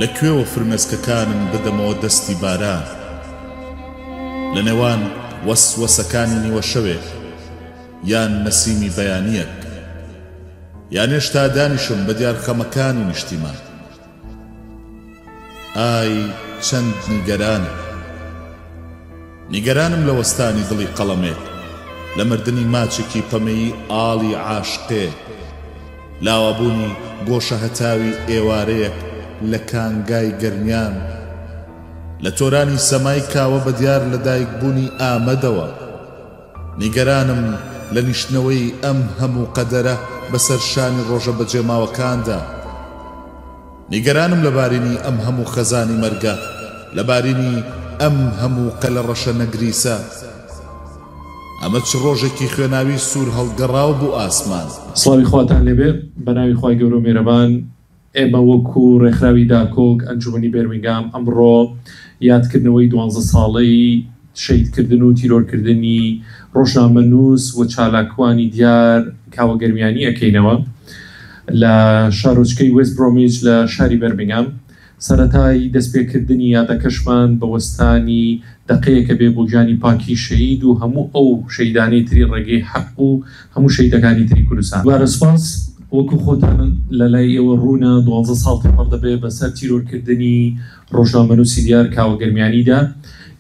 لە کوێوە فرمێسکەکانم بدەمەوە دەستی باران؟ لە نێوان وەسوەسەکانی نیوەشەوێک یان نەسیمی بەیانییەک؟ یان هێشتا دانیشم بە دیار خەمەکانی نیشتیمان؟ ئای چەند نیگەرانم! نیگەرانم لە وەستانی دڵی قەڵەمێک، لە مردنی ماچێکی پەمەیی ئاڵی عاشقێک، لاوابوونی گۆشە هەتاوی ئێوارەیەک لە کانگای گەرمیان، لە تۆرانی سەمای کاوە بە دیار لەدایکبوونی ئامەدەوە. نیگەرانم لە نیشتنەوەی ئەم هەموو قەدەرە بەسەر شانی ڕۆژە بەجێماوەکاندا. نیگەرانم لە بارینی ئەم هەموو خەزانی مەرگە، لە بارینی ئەم هەموو قەلەڕەشە نەگریسە. ئەمە چ ڕۆژێکی خوێناوی سوور هەڵگەڕاو بوو ئاسمان. سڵاوی خواتان لێبێ بەناوی خوای گەورەو مێرەبان ئێمە وەکو ڕێکخراوی داکۆک ئەنجومەنی بێرمینگام ئەمڕۆ یادکردنەوەی دوانزە ساڵەی شەهیدکردن و تیرۆرکردنی ڕۆژنامەنووس و چالاکوانی دیار کاوە گەرمیانی ئەکەینەوە لە شارۆچکەی وێست برۆمیچ لە شاری بێرمینگام. سەرەتای دەستپێکردنی یادەکەشمان بە وەستانی دەقەیەکە بێ بۆ گیانی پاکی شەهید و هەموو ئەو شەهیدانەی تری ڕێگەی حەق و هەموو شەهیدەکانی تری کوردستان. دوبارە سوپاس. وەکو خۆتان لە لای ئێوە ڕوونە دوانزە ساڵ تێپەڕ دەبێ بەسەر تیرۆرکردنی ڕۆژنامەنووسی دیار کاوە گەرمیانیدا.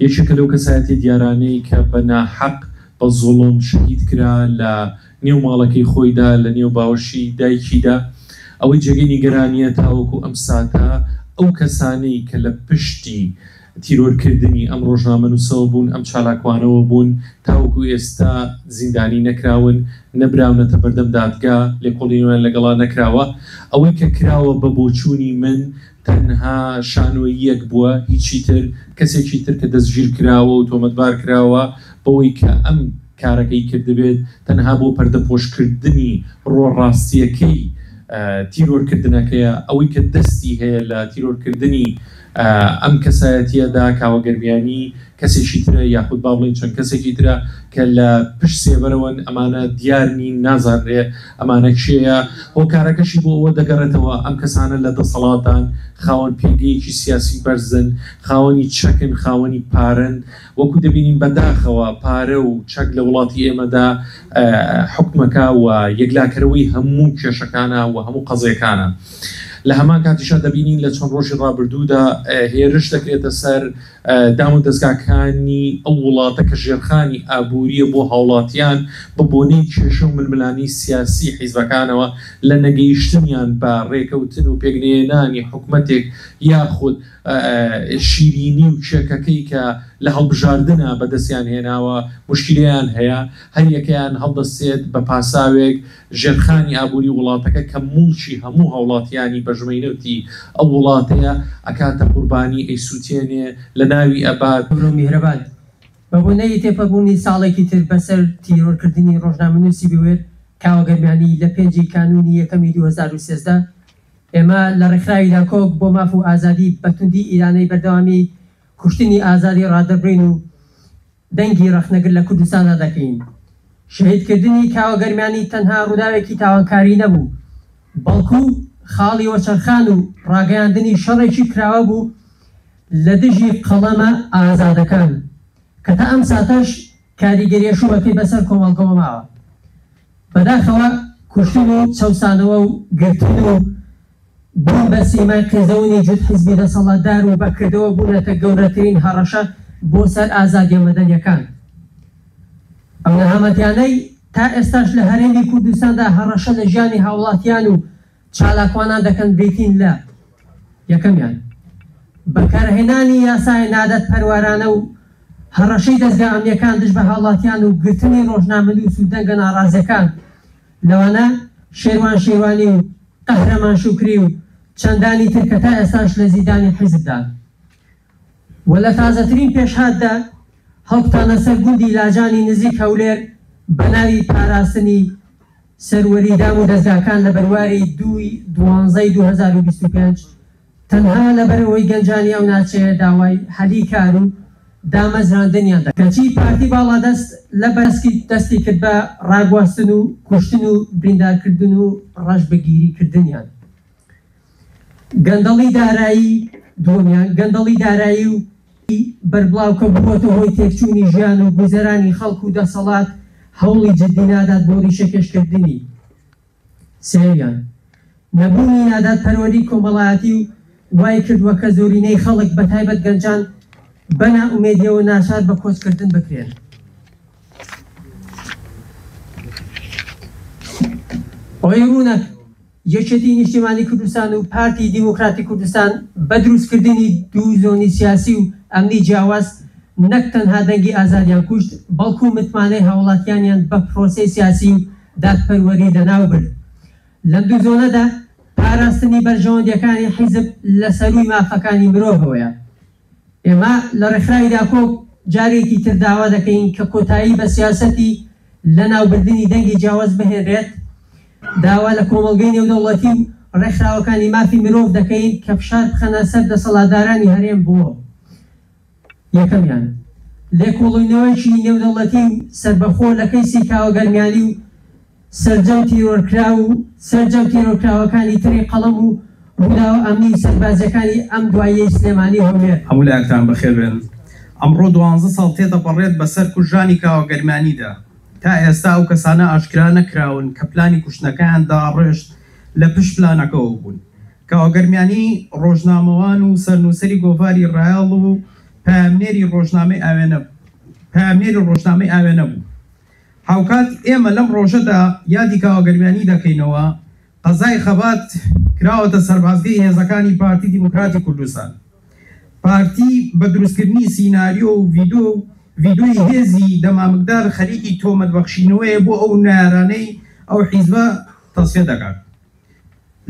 یەکێکە لەو کەسایەتیە دیارانەی کە بە ناحەق بە زوڵم شەهید کرا لە نێو ماڵەکەی خۆیدا لە نێو باوەشی دایکیدا. ئەوەی جێگەی نیگەرانیە تاوەکو ئەم ساتە ئەو کەسانەی کە لە پشتی تیرۆرکردنی ئەم ڕۆژنامەنووسەوە بوون، ئەم چالاکوانەوە بوون، تاوەکو ئێستا زیندانی نەکراون، نەبراونەتە بەردەم دادگا، لێکۆڵینەوەیان لەگەڵا نەکراوە. ئەوەی کە کراوە بە بۆچوونی من تەنها شانۆییەک بووە، هیچی تر، کەسێکی تر کە دەستگیرکراوە و تۆمەتبار کراوە بەوەی کە ئەم کارەکەی کردبێت، تەنها بۆ پەردەپۆشکردنی ڕۆ ڕاستییەکەی تیرۆرکردنەکەیە، ئەوەی کە دەستی هەیە لە تیرۆرکردنی ئەم کەسایەتییەدا، کاوە گەرمیانی، کەسێکی ترە یاخود با بڵێین چەند کەسێکی ترە کە لە پشت سێبەرەوەن، ئەمانە دیار نین، نازانرێ ئەمانە کێیە، هۆکارەکەشی بۆ ئەوە دەگەڕێتەوە ئەم کەسانە لە دەسەڵاتدان، خاوەن پێگەیەکی سیاسی بەرزن، خاوەنی چەکن، خاوەنی پارەن، وەکو دەبینین بەداخەوە پارە و چەک لە وڵاتی ئێمەدا حوکمەکە و یەکلاکەرەوەی هەموو کێشەکانە و هەموو قەزیەکانە. لە هەمان کاتیشا دەبینین لە چەند ڕۆژی ڕابردوودا هێرش دەکرێتە سەر دام و دەزگاکانی ئەو وڵاتە کە ژێرخانی ئابووریە بۆ هاوڵاتیان بە بۆنەی کێشە و ململانێی سیاسی حیزبەکانەوە لە نەگەیشتنیان بە ڕێکەوتن و پێکنەهێنانی حکومەتێک یاخود شیرینی و کێکەکەی کە لە هەڵبژاردنا بەدەستیان هێناوە موشکیلەیان هەیە، هەریەکەیان هەڵدەستێت بە پاساوێک ژێرخانی ئابووری وڵاتەکە کە موڵکی هەموو هاوڵاتیانی بەژمەی نەوتی ئەو وڵاتەیە ئەکاتە قوربانی ئەیسوتێنێ لەناوی ئەبات. گەورەو میهرەبان بەبۆنەی تێپەربوونی ساڵێکی تر بەسەر تیرۆرکردنی ڕۆژنامەنووسی بوێر کاوە گەرمیانی لە پێنجی کانوونی یەکەمی 2013 ئێمە لە ڕێکخراوی داکۆک بۆ ماف و ئازادی بە توندی ئیدانەی بەردەوامی کوشتنی ئازادی ڕادەربڕین و دەنگی ڕەخنەگر لە کوردستاندا دەکەین. شەهیدکردنی کاوە گەرمیانی تەنها ڕووداوێکی تاوانکاری نەبوو، بەڵکو خاڵی وەچەرخان و ڕاگەیاندنی شەڕێکی کراوە بوو لە دژی قەڵەمە ئازادەکان کە تا ئەم ساتەش کاریگەریە شومەکەی بەسەر کۆمەڵگەوە ماوە. بەداخەوە کوشتن و چەوسانەوە و گرتن و بوون بە سیمای قێزەونی جوت حیزبی دەسەڵاتدار و بە کردەوە بوونەتە گەورەترین هەڕەشە بۆ سەر ئازادیە مەدەنیەکان. ئەو نەهامەتیانەی تا ئێستاش لە هەرێمی کوردستاندا هەڕەشە لە ژیانی هاوڵاتیان و چالاکوانان دەکەن بریتین لە، یەکەمیان، بەکارهێنانی یاسای نادادپەروەرانە و هەڕەشەی دەزگا ئەمنیەکان دژ بە هاوڵاتیان و گرتنی ڕۆژنامەنووس و دەنگە ناڕازیەکان لەوانە شێروان شێروانی و قەهرەمان شوکری و چەندانی تر کە تا ئێستاش لە زیندانی حیزبدان و لە تازەترین پێشهاتدا هەڵکوتانە سەر گوندی لاجانی نزیک هەولێر بە ناوی پاراستنی سەروەری دام و دەزگاکان لە بەرواری دووی دوانزەی 2025 تەنها لەبەرئەوەی گەنجانی ئەو ناچەیە داوای هەلی کار و دامەزراندنیان دەکەن، کەچی پارتی باڵادەست لە بەرسکی دەستی کرد بە ڕاگواستن و کوشتن و بریندارکردن و ڕەشبگیری کردنیان. گەندەڵی دارایی، دووەمیان گەندەڵی دارایی و بەربڵاو کە بووەتە هۆی تێکچوونی ژیان و گوزەرانی خەڵک و دەسەڵات هەوڵی جددی نادات بۆ ڕیشەکێشکردنی. سێیەمیان، نەبوونی نادادپەروەری کۆمەڵایەتی و وای کردووە کە زۆرینەی خەڵک بەتایبەت گەنجان بە نائومێدیەوە ناچار بە کۆچکردن بکرێن. ئەوەی ڕوونە یەکێتی نیشتیمانی کوردستان و پارتی دیموکراتی کوردستان بە دروستکردنی دوو زۆنی سیاسی و ئەمنی جیاواز نەک تەنها دەنگی ئازادیان کوشت، بەڵکو متمانەی هاوڵاتیانیان بە پرۆسەی سیاسی و دادپەروەری لەناوبرد. لەم دوو زۆنەدا پاراستنی بەرژەوەندییەکانی حیزب لە سەرووی مافەکانی مرۆڤەوەیە. ئێمە لە ڕێکخراوی داکۆک جارێکی تر داوا دەکەین کە کۆتایی بە سیاسەتی لەناوبردنی دەنگی جیاواز بهێنرێت، داوا لە کۆمەڵگەی نێودەوڵەتی و ڕێکخراوەکانی مافی مرۆڤ دەکەین کە فشار بخەنە سەر دەسەڵاتدارانی هەرێم بۆ یەکەمیان، لێکۆڵینەوەیەکی نێودەوڵەتی و سەربەخۆ لە کەیسی کاوە گەرمیانی و سەرجەم تیرۆرکراو و سەرجەم تیرۆرکراوەکانی تری قەڵەم و ڕووداوە ئەمنی و سەربازییەکانی ئەم دواییەی سلێمانی و هەولێر. هەموو لایەکتان بەخێر بێن. ئەمڕۆ دوانزە ساڵ تێدەپەڕێت بەسەر کوژرانی کاوە گەرمیانیدا. تا ئێستا ئەو کەسانە ئاشکرا نەکراون کە پلانی کوشتنەکەیان داڕشت لە پشت پلانەکەوە بوون. کاوە گەرمیانی ڕۆژنامەوان و سەرنووسەری گۆڤاری ڕایەڵ و پەیامنێری ڕۆژنامەی ئاوێنە پەیامنێری ڕۆژنامەی ئاوێنە بوو. هاوکات ئێمە لەم ڕۆژەدا یادی کاوە گەرمیانی دەکەینەوە، قەزای خەبات کراوەتە سەربازگەی هێزەکانی پارتی دیموکراتی کوردستان. پارتی بە دروستکردنی سیناریۆ و ڤیدۆ و ڤیدۆی هێزی دەمامکدار خەریکی تۆمەت بەخشینەوەیە بۆ ئەو نەیارانەی ئەو حیزبە تەسفیە دەکات.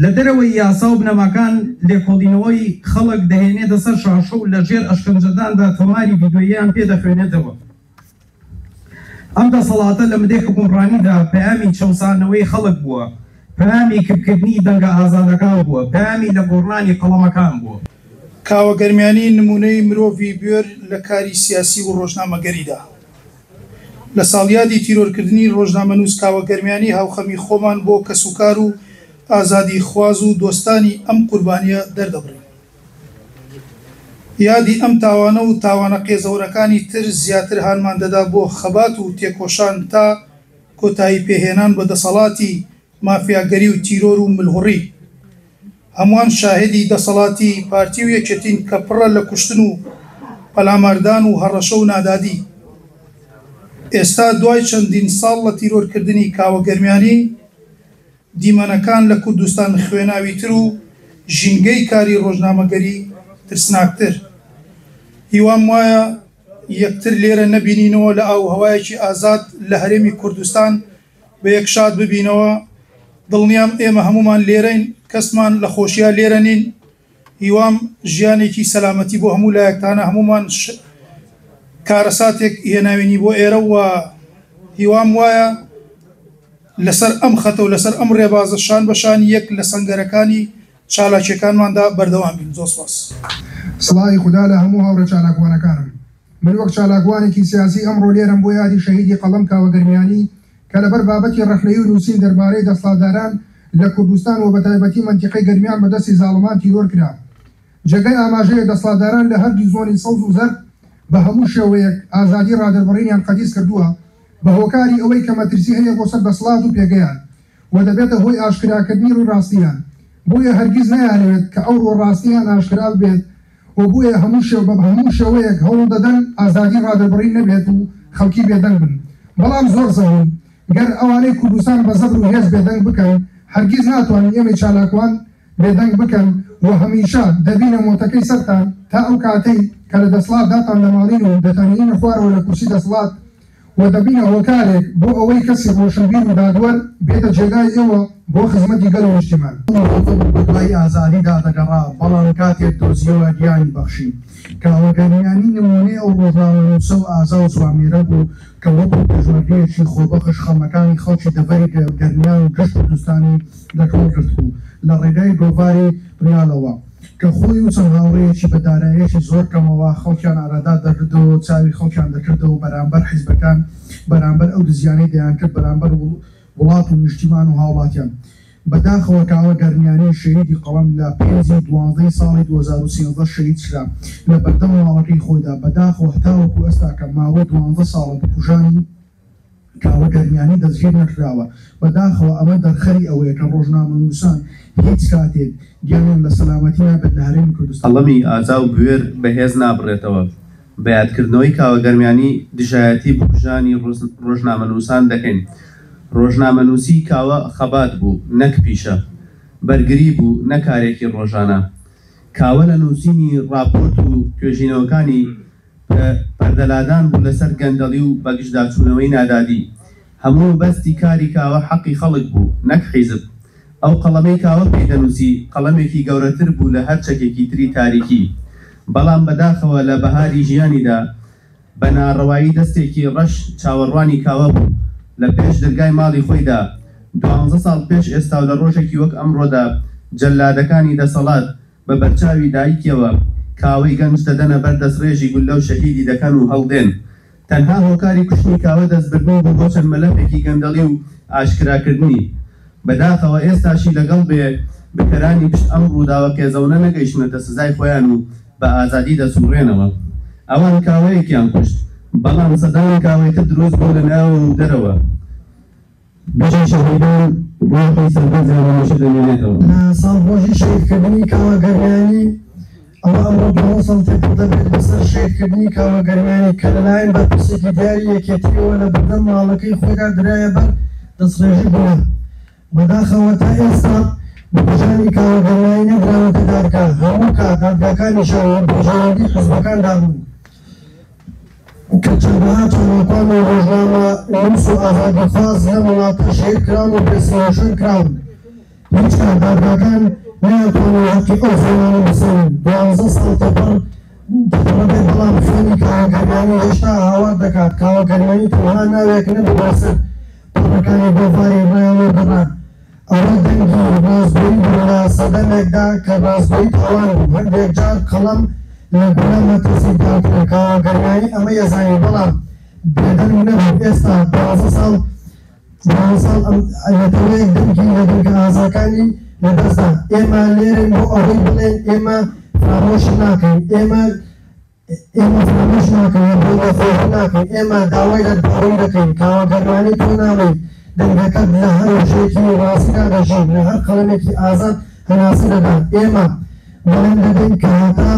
لە دەرەوەی یاسا و بنەماکان لێکۆڵینەوەی خەڵک دەهێنێتە سەر شاشە و لە ژێر ئەشکەنجەداندا تۆماری ڤیدۆییان پێ دەخوێنێتەوە. ئەم دەسەڵاتە لە مدەی حوکمڕانیدا پەیامی چەوسانەوەی خەڵک بووە، پەیامی کپکردنی دەنگە ئازادەکان بووە، پەیامی لەگۆڕنانی قەڵەمەکان بووە. کاوە گەرمیانی نموونەی مرۆڤی بوێر لە کاری سیاسی و ڕۆژنامەگەریدا. لە ساڵیادی تیرۆرکردنی ڕۆژنامەنووس کاوە گەرمیانی هاوخەمی خۆمان بۆ کەسوکار و ئازادیخواز و دۆستانی ئەم قوربانییە دەردەبڕین. یادی ئەم تاوانە و تاوانە قێزەونەکانی تر زیاتر هانمان دەدا بۆ خەبات و تێکۆشان تا کۆتایی پێهێنان بە دەسەڵاتی مافیاگەری و تیرۆر و ملهوڕی. هەموان شاهێدی دەسەڵاتی پارتی و یەکێتین کە پڕە لە کوشتن و پەلاماردان و هەڕەشە و نادادی. ئێستا دوای چەندین ساڵ لە تیرۆرکردنی کاوە گەرمیانی، دیمەنەکان لە کوردستان خوێناویتر و ژینگەی کاری ڕۆژنامەگەری ترسناکتر. هیوام وایە یەکتر لێرە نەبینینەوە لە ئاووهەوایەکی ئازاد لە هەرێمی کوردستان بە یەک شاد ببینەوە. دڵنیام ئێمە هەموومان لێرەین، کەسمان لە خۆشیا لێرە نین. هیوام ژیانێکی سەلامەتی بۆ هەموو لایەکتانە، هەموومان کارەساتێک هێناوینی بۆ ئێرە و هیوام وایە لەسەر ئەم خەتە و لەسەر ئەم ڕێبازە شان بە شانی یەک لە سەنگەرەکانی چالاکیەکانماندا بەردەوام بین. زۆر سپاس. سڵاوی خودا لە هەموو هاوڕێ چالاکوانەکانم. من وەک چالاکوانێکی سیاسی ئەمڕۆ لێرەم بۆ یادی شەهیدی قەڵەم کاوە گەرمیانی کە لەبەر بابەتی ڕەخنەیی و نووسین دەربارەی دەسڵاتداران لە کوردستان و بەتایبەتی مەنتیقەی گەرمیان بە دەستی زاڵمان تیرۆر کرا. جێگای ئاماژەیە دەسڵاتداران لە هەردوو زۆنی سەوز و زەرد بە هەموو شێوەیەک ئازادی ڕادەربڕینیان قەدیس کردووە بە هۆکاری ئەوەی کە مەترسی هەیە بۆ سەر دەسڵات و پێگەیان و دەبێتە هۆی ئاشکراکردنی ڕووی ڕاستیان بۆیە هەرگیز نایانەوێت کە ئەو ڕووە ڕاستیان ئاشکرا ببێت و بۆیە هەموو شێوە بە هەموو شێوەیەک هەوڵ دەدەن ئازادی ڕادەربڕین نەبێت و خەڵکی بێدەنگ بن بەڵام زۆر زەهون گەر ئەوانەی کوردستان بە زەبر و هێز بێدەنگ بکەن هەرگیز ناتوانن ئێمەی چالاکوان بێدەنگ بکەن و هەمیشە دەبینە مۆتەکەی سەرتان تا ئەو کاتەی کە لە دەسڵات داتان دەماڵین و دەتانهێنینە خوارەوە لە کورسی دەسڵات و دەبینە هۆکارێک بۆ ئەوەی کەسی ڕۆشنبیر و دادوەر بێتە جێگای ئێوە بۆ خزمەتی گەل و نیشتیمان. ئەو بوو بەدوای ئازادیدا دەگەڕا، بەڵام کاتێک دۆزیەوە گیانی بەخشی. کاوە گەرمیانی نموونەی ئەو ڕۆژنامەنووسە و ئازا و جوامێرە بوو کە وەکوو پێشمەرگەیەکی خۆبەخش خەمەکانی خەڵکی دەڤەری گەرمیان و گشت کوردستانی لە کۆڵ گرتبوو لە ڕێگای گۆڤاری ڕیالەوە کە خۆی و چەند هاوڕێیەکی بە داراییەکی زۆر کەمەوە خەڵکیان ئاگادار دەکردەوە و چاوی خەڵکیان دەکردەوە بەرامبەر حیزبەکان بەرامبەر ئەو دزیانەی دەیانکرد بەرامبەر وڵات و نیشتیمان و هاوڵاتیان. بەداخەوە کاوە گەرمیانی شەهیدی قەڵەم لە پێنج ی دوانزەی ساڵی 2013 شەهید کرا لە بەردەم ماڵەکەی خۆیدا، بەداخەوە هەتاوەکو ئێستاکە ماوەی 12 ساڵە بکوژانی کاوە گەرمیانی دەستگیر نەکراوە، بەداخەوە ئەمە دەرخەری ئەوەیە کە ڕۆژنامەنووسان هیچ کاتێک گیانیان لە سەلامەتی نابێت لە هەرێمی کوردستان. قەڵەمی ئازا و بوێر بە هێز نابڕێتەوە. بە یادکردنەوەی کاوە گەرمیانی دژایەتی بکوژانی ڕۆژنامەنووسان دەکەین. ڕۆژنامەنووسیی کاوە خەبات بوو نەک پیشە. بەرگری بوو نە کارێکی ڕۆژانە. کاوە لە نووسینی ڕاپۆرت و توێژینەوەکانی پەردەلادان بوو لەسەر گەندەڵی و بەگژداچوونەوەی نادادی. هەموو مەبەستی کاری کاوە حەقی خەڵک بوو نەک حیزب. ئەو قەڵەمەی کاوە پێی دەنووسی قەڵەمێکی گەورەتر بوو لە هەر چەکێکی تری تاریکی. بەڵام بەداخەوە لە بەهاری ژیانیدا بە ناڕەوایی دەستێکی ڕەش چاوەڕوانی کاوە بوو لە پێش درگای ماڵی خۆیدا دوانزە ساڵ پێش ئێستا و لە ڕۆژێکی وەک ئەمڕۆدا جەللادەکانی دەسەڵات بە بەرچاوی دایکیەوە کاوەی گەنج دەدەنە بەر دەستڕێژی گوللە و شەهیدی دەکەن و هەڵدێن. تەنها هۆکاری کوشتنی کاوە دەستبردن بوو بۆ چەند مەلەفێکی گەندەڵی و ئاشکراکردنی. بەداخەوە ئێستاشی لەگەڵ بێ بکەرانی پشت ئەم ڕووداوە قێزەونە نەگەیشتونەتە سزای خۆیان و بە ئازادی دەسوڕێنەوە. ئەوان کاوەیەکیان کوشت، بەڵام سەدان کاوەی تر دروست بوو لە ناوەوە و دەرەوە. بژی شەهیدان ڕۆحی سەربەرزیان هەمیشە دەمێنێتەوە. لە ساڵڕۆژی شەهیدکردنی کاوە گەرمیانی ئەوە ئەمڕۆ 12 ساڵ تێپەڕ دەبێت بەسەر شەهیدکردنی کاوە گەرمیانی کە لەلایەن بەرپرسێکی دیاری یەکێتییەوە لە بەردەم ماڵەکەی خۆیدا درایە بەر دەستڕێژی گولە. بەداخەوە تا ئێستا بکوژانی کاوە گەرمیانی نەدراونەتە دادگا، هەموو کات دادگاکانیشیان لە بەرژەوەندی حزبەکاندا بوون. کە چەندەها چالاکوان و ڕۆژنامەنووس و ئازادیخواز لەم وڵاتە شەهید کراون و بێسەروشوێن کراون، هیچ کات دادگاکان نەیانتوانیوە هەقی ئەو خوێنانە بسەنن. 12 ساڵ تێپەڕ دەبێت، بەڵام خوێنی کاوە گەرمیانی هێشتا هاوار دەکات. کاوە گەرمیانی تەنها ناوێک نەبوو بەسەر پەڕەکانی گۆڤاری ڕایان وەرگەڕان، ئەوە دەنگی ڕاستگۆیی بوو لە سەردەمێکدا کە ڕاستگۆیی تاوان بوو. هەندێک جار قەڵەم لە گولە مەترسیدارترە. کاوە گەرمیانی ئەمەی ئەزانی، بەڵام بێدەنگ نەبوو. ئێستا 12 ساڵ 12 ساڵ ئەم نەتەوەیەک دەنگی لە دەنگە ئازاکانی لەدەستدا. ئێمە لێرەین بۆ ئەوەی بڵێن ئێمە فرامۆش ناکەین، ئێمە ئێمە فرامۆش ناکەین و بۆ لەخۆبوون ناکەین، ئێمە داوای دادپەروەری دەکەین. کاوە گەرمانی تۆ ناڵێیت، دەنگەکەت لە هەر وشەیەکی ڕاستیدا دەژی، لە هەر قەڵەمێکی ئازاد هەناسە دەدات. ئێمە بەڵێن دەدەین کە هەتا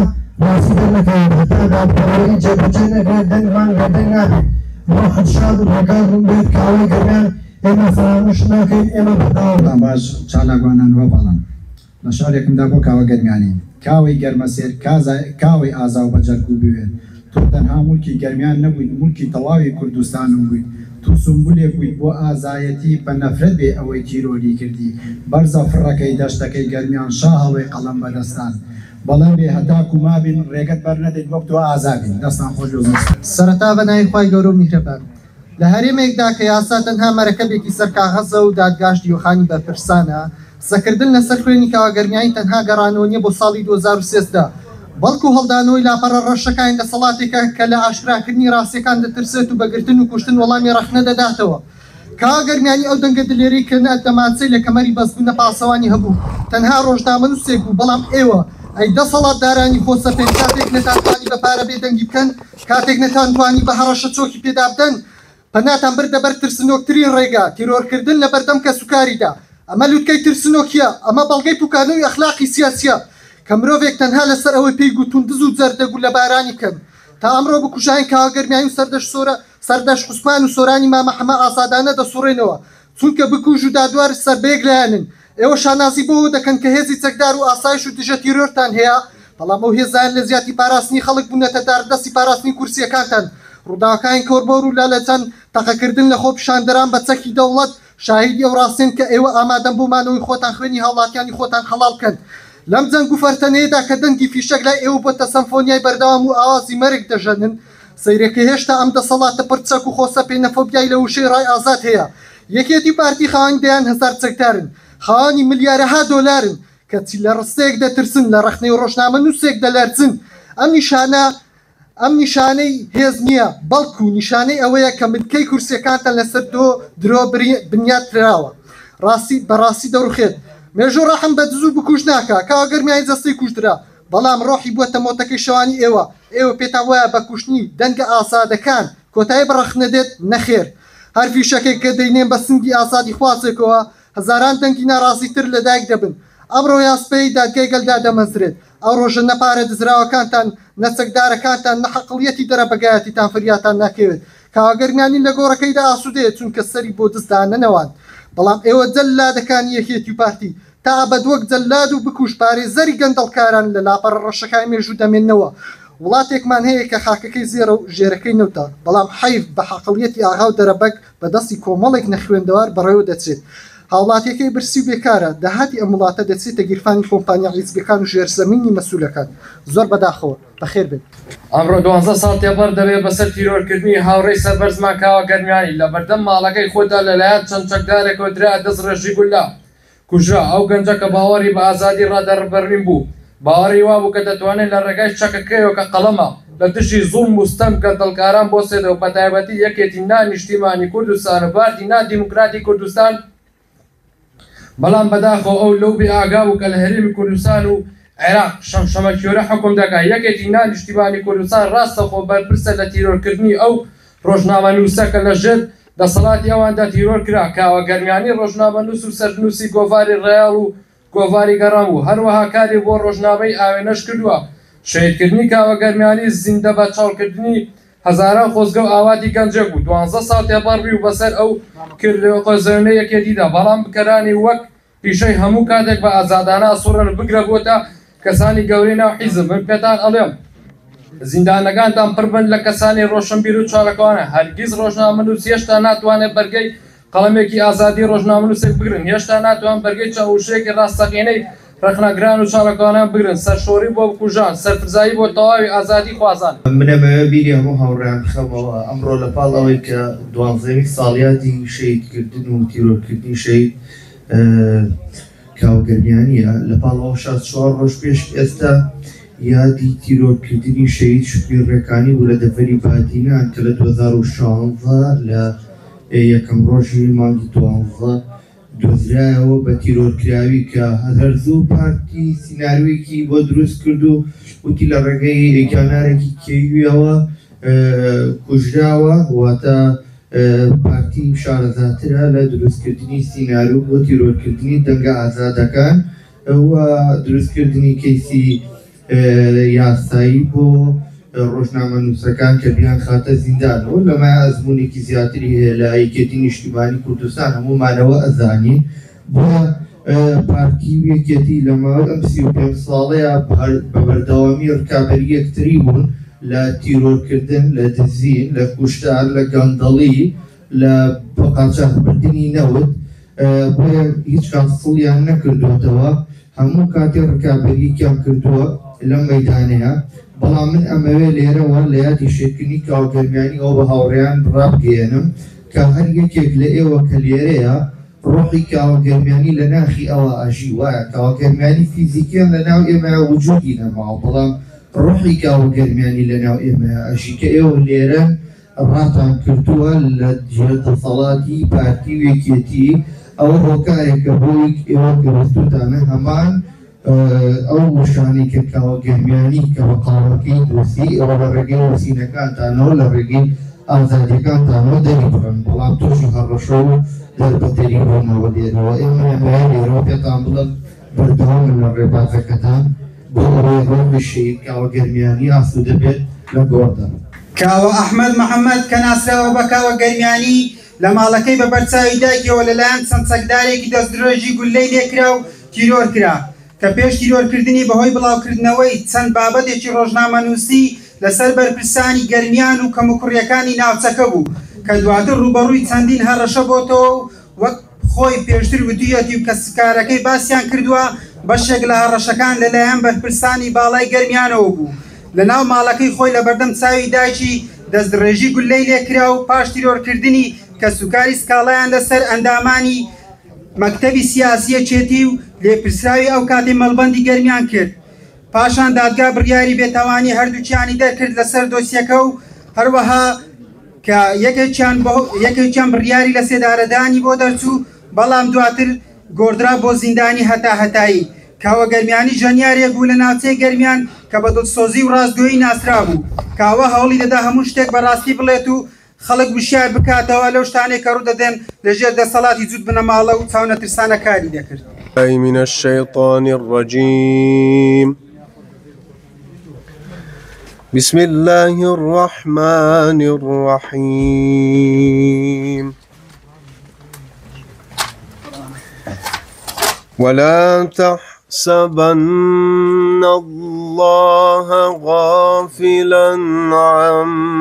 ڕاستی دەرنەکەوێت، هەتا دادپەروەری جێبەجێ نەکرێت، دەنگمان بێدەنگ نابێت. ڕۆحت شاد و ڕێگات ڕوون بێت کاوەی گەرمیان، ئێمە فەرامۆشت ناکەین، ئێمە بەردەوام دەبین. باش چالاکوانان و هەڤاڵان. لە شعرێکمدا بۆ کاوە گەرمیانی. کاوەی گەرمەسێر، کاوەی ئازا و بەجەرگ و بوێر، تۆ تەنها موڵکی گەرمیان نەبوویت، موڵکی تەواوی کوردستانم بوویت. تۆ سومبولێک بوویت بۆ ئازایەتی، بە نەفرەت بێ ئەوەی تیرۆری کردی. بەرزە فڕەکەی دەشتەکەی گەرمیان، شاهەڵۆی قەڵەم بەدەستان. بەڵێن بێ هەتاکو مابین، ڕێگەت بەرنەدەین وەک تۆ ئازا بین. دەستان خۆش بێ و زۆر سوپاس. سەرەتا بە ناوی خوای گەورە و میهرەبان. لە هەرێمێکدا کە یاسا تەنها مەرەکەبێکی سەر کاغەزە و دادگاش دیوەخانی بەرپرسانە، قسەکردن لەسەر خوێنی کاوە گەرمیانی تەنها گەڕانەوە نیە بۆ ساڵی 2013، بەڵکو هەڵدانەوەی لاپەڕە ڕەشەکانی دەسەڵاتێکە کە لە ئاشکراکردنی ڕاستیەکان دەترسێت و بە گرتن و کوشتن وەڵامی ڕەخنە دەداتەوە. کاوە گەرمیانی ئەو دەنگە دلێرەی کە نە دەمانچەی لە کەمەری بەست بوو نە پاسەوانی هەبوو، تەنها ڕۆژنامەنووسێک بوو، بەڵام ئێوە ئەی دەسەڵاتدارانی خۆسەپێن کاتێک نەتانتوانی بە پارە بێدەنگی بکەن، کاتێک نەتانتوانی بە هەڕەشە چۆکی پێدا بدەن، پەناتان بردە بەر ترسنۆکترین ڕێگا، تیرۆرکردن لە بەردەم کەسوکاریدا. ئەمە لوتکەی ترسنۆکییە، ئەمە بەڵگەی پوکانەوەی ئەخلاقی سیاسییە کە مرۆڤێک تەنها لەسەر ئەوەی پێی گوتوون دز و جەردە گوللەبارانی بکەن. تا ئەمڕۆ بکوژانی کاوە گەرمیانی و سەردەشت سۆرە، سەردەشت عوسمان و سۆرانی مامە حەمە ئازادانە دەسوڕێنەوە، چونکە بکوژ و دادوەر سەر بە یەک لایەنن. ئێوە شانازی بەوە دەکەن کە هێزی چەکدار و ئاسایش و دژە تیرۆرتان هەیە، بەڵام ئەو هێزانە لە جیاتی پاراستنی خەڵک بوونەتە داردەستی پاراستنی کورسییەکانتان. ڕووداوەکانی کۆرمۆر و لالەجان، تەقەکردن لە خۆپیشاندەران بە چەکی دەوڵەت، شاهیدی ئەو ڕاستیەن کە ئێوە ئامادەن بۆ مانەوەی خۆتان خوێنی هاوڵاتیانی خۆتان حەڵاڵ بکەن. لەم جەنگ و فەرتەنەیەدا کە دەنگی فیشەک لای ئێوە بۆتە سەمفۆنیای بەردەوام و ئاوازی مەرگ دەژەنن، سەیرە کە هێشتا ئەم دەسەڵاتە پڕ چەک و خۆسەپێنە فۆبیای لە وشەی ڕای ئازاد هەیە. یەکێتی و پارتی خاوەنی دەیان هەزار چەکدارن، خاوەنی ملیارەها دۆلارن، کەچی لە ڕستەیەک دەترسن، لە ڕەخنەی ڕۆژنامەنووسێک دەلەرزن. ئەم نیشانە ئەم نیشانەی هێز نییە، بەڵکو نیشانەی ئەوەیە کە ملکەی کورسیەکانتان لەسەر دۆ درۆ بنیات نراوە. ڕاستی بەڕاستی دەڕوخێت. مێژوو ڕەحم بە دز و بکوژ ناکا. کاوە گەرمیانی جەستەی کوژدرا، بەڵام ڕۆحی بووەتە مۆتەکەی شەوانی ئێوە. ئێوە پێتان وایە بە کوشتنی دەنگە ئازادەکان کۆتایی بە ڕەخنە دێت؟ نەخێر. هەر فیشەکێک کە دەینێن بە سنگی ئازادیخوازێکەوە، هەزاران دەنگی ناڕازیتر لەدایک دەبن. ئەمڕۆ یا سبەی دادگای گەل دادەمەزرێت. ئەو ڕۆژە نە پارە دزراوەکانتان، نە چەکدارەکانتان، نە حەقڵیەتی دەرەبەگایەتیتان فریاتان ناکەوێت. کاوە گەرمیانی لە گۆڕەکەیدا ئاسوودەیە چونکە سەری بۆ دز دانەنەواند. بەڵام ئێوە جەللادەکانی یەکێتی و پارتی تا ئەبەد وەک جەللاد و بکوژ پارێزەری گەندەڵکاران لە لاپەڕە ڕەشەکانی مێژوو دەمێننەوە. وڵاتێکمان هەیە کە خاکەکەی زێڕە و ژێرەکەی نەوتە، بەڵام حەیف بە حەقڵیەتی ئاغا و دەرەبەگ بە دەستی کۆمەڵێک نەخوێندەوار بەڕێوە دەچێت. هاوڵاتیەکەی برسی و بێکارە، داهاتی ئەم وڵاتە دەچێتە گیرفانی کۆمپانیا حیزبیەکان و ژێرزەمینی مەسولەکان. زۆر بەداخەوە. بەخێر بێن. ئەمڕۆ دوانزە ساڵ تێپەڕ دەبێت بەسەر تیرۆرکردنی هاوڕێی سەربەرزمان کاوە گەرمیانی لە بەردەم ماڵەکەی خۆیدا لەلایەن چەند چەکدارێکەوە درایە دەستڕێژی گوللە کوژرا، ئەو گەنجە کە باوەڕی بە ئازادی ڕادەربڕین بوو، باوەڕی وابوو کە دەتوانێت لە ڕێگای چەکەکەیەوە کە قەڵەمە، لە دژی زوڵم و ستەم گەندەڵکاران بوەستێتەوە، بەتایبەتی یەکێتی نا نیشتیمانی کوردستان و پارتی نا دیموکراتی کوردستان، بەڵام بەداخەوە ئەو لەو بێ ئاگا بوو کە لە هەرێمی کوردستان و عێراق شەمشەمەکوێرە حوکم دەکات، یەکێتی نا نیشتیمانی کوردستان ڕاستەوخۆ بەرپرسە لە تیرۆرکردنی ئەو ڕۆژنامەنووسە کە لە ژێر دەسەڵاتی ئەواندا تیرۆر کرا، کاوە گەرمیانی ڕۆژنامەنووس و سەرنووسی گۆڤاری ڕەیاڵ و گۆڤاری گەڕان بوو، هەروەها کاری بۆ ڕۆژنامەی ئاوێنەش کردووە. شەهیدکردنی کاوە گەرمیانی زیندە بە چاڵکردنی هەزاران خۆزگە و ئاواتی گەنجێک بوو، دوانزە ساڵ تێپەڕبی و بەسەر ئەو کردەوە قێزەونەی یەکێتیدا، بەڵام بکەرانی وەک پیشەی هەموو کاتێک بە ئازادانە ئەسوڕێن و بگرە بۆتە کەسانی گەورەی ناو حیزب، من پێتان ئەڵێم زیندانەکانتان پڕ بن لە کەسانی ڕۆشنبیر و چالاکوانە، هەرگیز ڕۆژنامەنووس هێشتا ناتوانێت بەرگەی قەڵەمێکی ئازادی ڕۆژنامەنووسێک بگرن، هێشتا ناتوان بەرگەی چەند وشەیەکی ڕاستەقینەی ڕەخنەگران و چالاکوانان بگرن، سەرشۆڕی بۆ بکوژان، سەرفرزایی بۆ تەواوی ئازادی خوازان. من ئەمەوێ بیری هەموو هاوڕێیان بخەمەوە، ئەمڕۆ لە پاڵ ئەوەی کە دوانزەیەمین ساڵیادی شەهیدکردن و تیرۆرکردنی شەهید کاوە گەرمیانییە، لە پاڵ ئەوەشا چوار ڕۆژ پێش ئێستا یادی تیرۆرکردنی شەهید شوکری ڕێکانی بوو لە دەڤەری بادینان کە لە 2016 لە یەکەم ڕۆژی مانگی دوانزە دۆزرایەوە بە تیرۆرکراوی کە هەر زوو پارتی سیناریۆیەکی بۆ دروست کرد و وتی لە ڕێگەی گیانارێکی کێویەوە کوژراوە، واتە پارتی شارەزاترە لە دروستکردنی سیناریۆ بۆ تیرۆرکردنی دەنگە ئازادەکان و دروستکردنی کەیسی یاسایی بۆ ڕۆژنامەنووسەکان کە بیانخاتە زیندانەوە، لەمە ئەزموونێکی زیاتری هەیە لە یەکێتی نیشتیمانی کوردستان، هەموومانەوە ئەزانین. بۆیە پارتی و یەکێتی لە ماوەی ئەم 35 ساڵەیە بە بەردەوامی ڕکابەری یەکتری بوون لە تیرۆرکردن، لە دزین، لە کوشتار، لە گەندەڵی، لە بەقاچاخبردنی نەوت، بۆیە هیچ کات سڵیان نەکردووەتەوە، هەموو کاتێ ڕکابەرییەکیان کردووە لەم مەیدانەیە، بەڵام من ئەمەوێ لێرەوە لە یادی شێرکردنی کاوە گەرمیانی ئەوە بە هاوڕێیان ڕابگەیەنم کە هەر یەکێک لە ئێوە کە لێرەیە ڕۆحی کاوە گەرمیانی لە ناخی ئەوا ئەژی، وایە کاوە گەرمیانی فیزیکیەن لە ناو ئێمەیا وجودی نەماوە، بەڵام ڕۆحی کاوە گەرمیانی لە ناو ئێمەیا ئەژی کە ئێوە لێرەن ڕاتان کردووە لە ژێر دەسەڵاتی پارتی و یەکێتی، ئەوە هۆکارێکە بۆی ئێوە گەرەستووتانە هەمان ئەو وشانەی کە کاوە گەرمیانی کە بە قەڵەمەکەی نووسی، ئێوە لە ڕێگەی نووسینەکانتانەوە لە ڕێگەی ئازادیەکانتانەوە دەریبڕن، بەڵام تووشی هەڕەشە و دەربەدەری بوونەوە لێرەوە. ئێمە ئەمەوێ لێرەوە پێتان بڵێم بەردەوامن لە ڕێبازەکەتان بۆ ئەوەی ڕۆحی شەهید کاوە گەرمیانی ئاسوودە بێت لە گۆڕدا. کاوە ئەحمەد محەمەد کە ناسراوە بە کاوە گەرمیانی، لە ماڵەکەی بە بەرچاوی دایکیەوە لەلایەن چەند چەکدارێکی دەستدرێژی گوللەی لێکرا و تیرۆر کرا، کە پێش تیرۆرکردنی بەهۆی بڵاوکردنەوەی چەند بابەتێکی ڕۆژنامەنووسی لەسەر بەرپرسانی گەرمیان و کەموکوڕییەکانی ناوچەکە بوو، کە دواتر ڕووبەڕووی چەندین هەڕەشە بۆتەوە و وەک خۆی پێشتر وتویەتی و کەسوکارەکەی باسیان کردووە، بەشێک لە هەڕەشەکان لەلایەن بەرپرسانی باڵای گەرمیانەوە بوو، لەناو ماڵەکەی خۆی لەبەردەم چاوی دایکی دەستدڕێژی گوللەی لێکرا و پاش تیرۆرکردنی کەسوکاری سکاڵایان لەسەر ئەندامانی مەکتەبی سیاسی یەکێتی و لێپرسراوی ئەو کاتەی مەڵبەندی گەرمیان کرد. پاشان دادگا بڕیاری بێتاوانی هەردووکیانی دەرکرد لەسەر دۆسیەکە و هەروەها کە یەکێکیان بڕیاری لەسێدارەدانی بۆ دەرچوو. بەڵام دواتر گۆڕدرا بۆ زیندانی هەتاهەتایی. کاوە گەرمیانی ژەنیارێک بوو لە ناوچەی گەرمیان کە بە دڵسۆزی و ڕاستگۆیی ناسرابوو. کاوە هەوڵی دەدا هەموو شتێک بە ڕاستی بڵێت و خەڵک وشیار بکاتەوە لەو شتانەی کە ڕوودەدەن لە ژێر دەسەڵاتی جووت بنەماڵە و چاونەترسانە کاری دەکرد. من الشیطان الرجیم بسم اللە الرحمن الرحیم. ولا تحسبن الله غافلا عما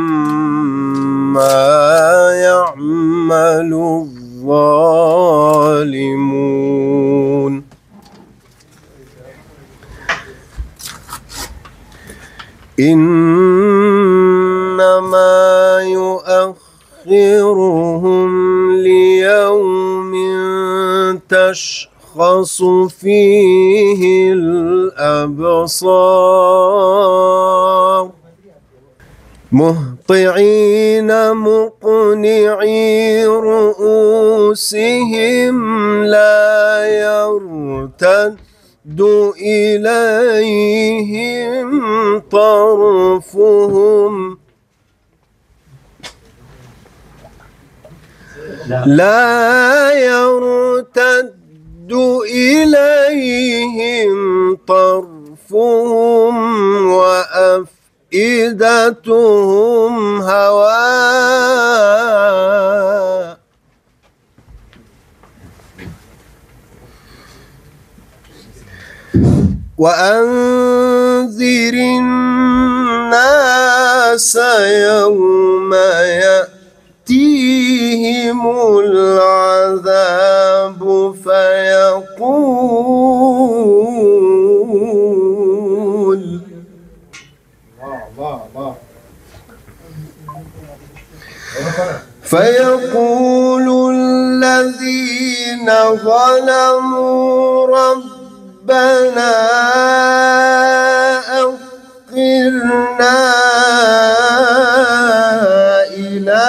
يعمل الظالمون إنما يؤخرهم ليوم تشخص فيه الأبصار مهطعين مقنعي رؤوسهم لا يرتد إليهم طرفهم لا يرتد إليهم طرفهم وأفئدتهم هواء. وأنذر الناس يوم يأتيهم العذاب فيقول الذين ظلموا ربنا أخرنا إلى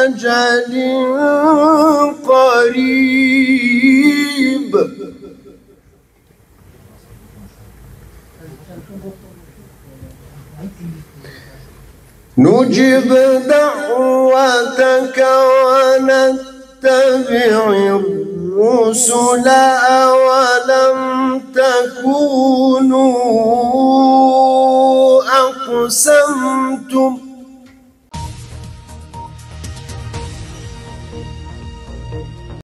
أجل قريب نجب دعوتك ونتبع الرسل أولم تكونوا أقسمتم